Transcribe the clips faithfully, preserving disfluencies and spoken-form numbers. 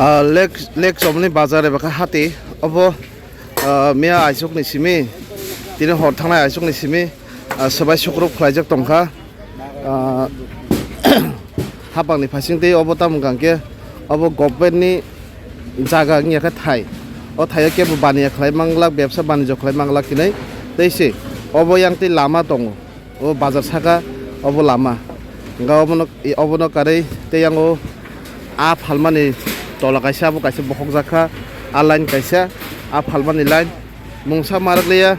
Ah, Lake, Lake Chomni bazar eba khe hati obo, ah, miya aisukni simi, tini hor thangnai aisukni simi, ah, swbai sukrup khlaijak tongkha. Ah, hapangni phaising tei obo tamo hwnkha khe obo government ni jaga wngya khe thai. O thaio kebo baniya khlai manglak, bebsa banijyo khlai manglak hinwi tei se obo yang tei lama tongo. O bazar saka obo lama. Hwnkha obono, obono karwi tei yango a phalmani tola kaisa, abo kaisa bokhokjak kha. A line kaisa, a phalmani line. Mungsa marak liya,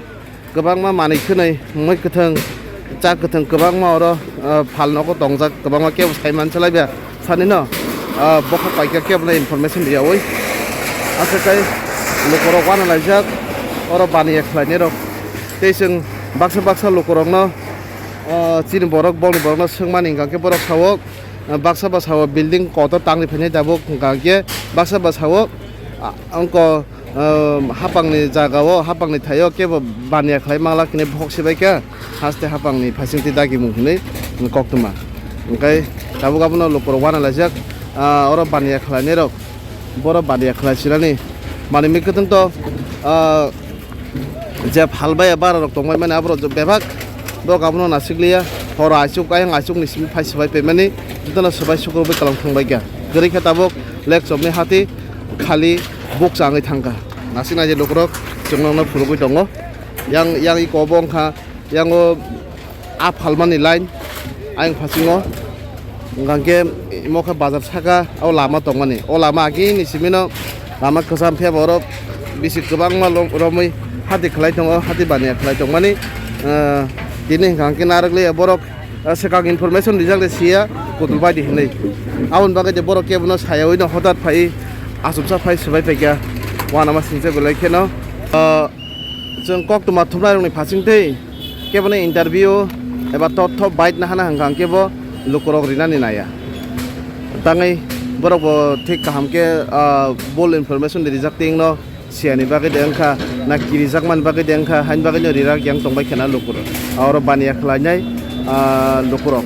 kwbangma manwi khwnwi, mui kwthwng, cha kwthwng kwbangma oro, ah, phal nogo tongjak, kwbangma kebo sai mansa lai bia. Sani no, ah, bokhok paikha kebo no information riyaui. Aswk kai lukurok wana laijak, oro baniya khlainai rok. Tei chwng baksa baksa lukurokno, ah, chini borok, bongni borokno swngmani hwnkha khe borok sao, ah, baksa ba sao building kotor tangri phainai tabuk hwnkha khe baksa ba sao, ah, wngkha, ah, hapangni jagao, hapangni thaio kebo baniya khlai manglak hinwi bokhok sibaikha, haste hapangni phaisingtwi dagimung hinwi koktwma. Hwnkhe tabuk abono lukurok wana laijak, ah, oro baniya khlainairok, borok baniya khlai sinani manwi kwthwng to, ah, je phalbai bara rok tongbai mani aborok bebak borok abono nasikliya, horo aisuk ayang aisukni simi phai swbai paimani, jotono swbai sukrubwi kwlwng thangbaikha. Kwrwi khe tabuk Lake Chomni hati khali bukcha wngwi thangkha. Nasiknai je lukurok chwngno phunugwi tongo. Yang, yang iko obo wngkha, yango a phalmani line ayang phasingo. Hwnkha khe imo khe bazar saka o lama tongmani. O lama agini simino lama kwcham phiya borok bisi kwbangma lo-, romwi hati khlai tongo, hati baniya khlai tongmani. Ah, tini hwnkha khe narwkliya borok, ah, swkang information rijak de siya kutul bai di hinwi. Aboni bagwi de borok kebono sayaui no hotat phai achuksa phai swbai phaikha wanama singcha belai kheno. Ah, Chwng koktwma thumnairokni phasing tei kebono interview eba totho bai nahana hwnkha hwnkhe bo lukurok rinani naiya. Tangwi borok bo thik kaham khe, ah, bol information de rijak tei wngno siyani bagwi de wngkha, na kirijakmani bagwi de wngkha, haini bagwino rirak yang tongbai khena lukurok. Oro baniya khlainai, ah, lukurok.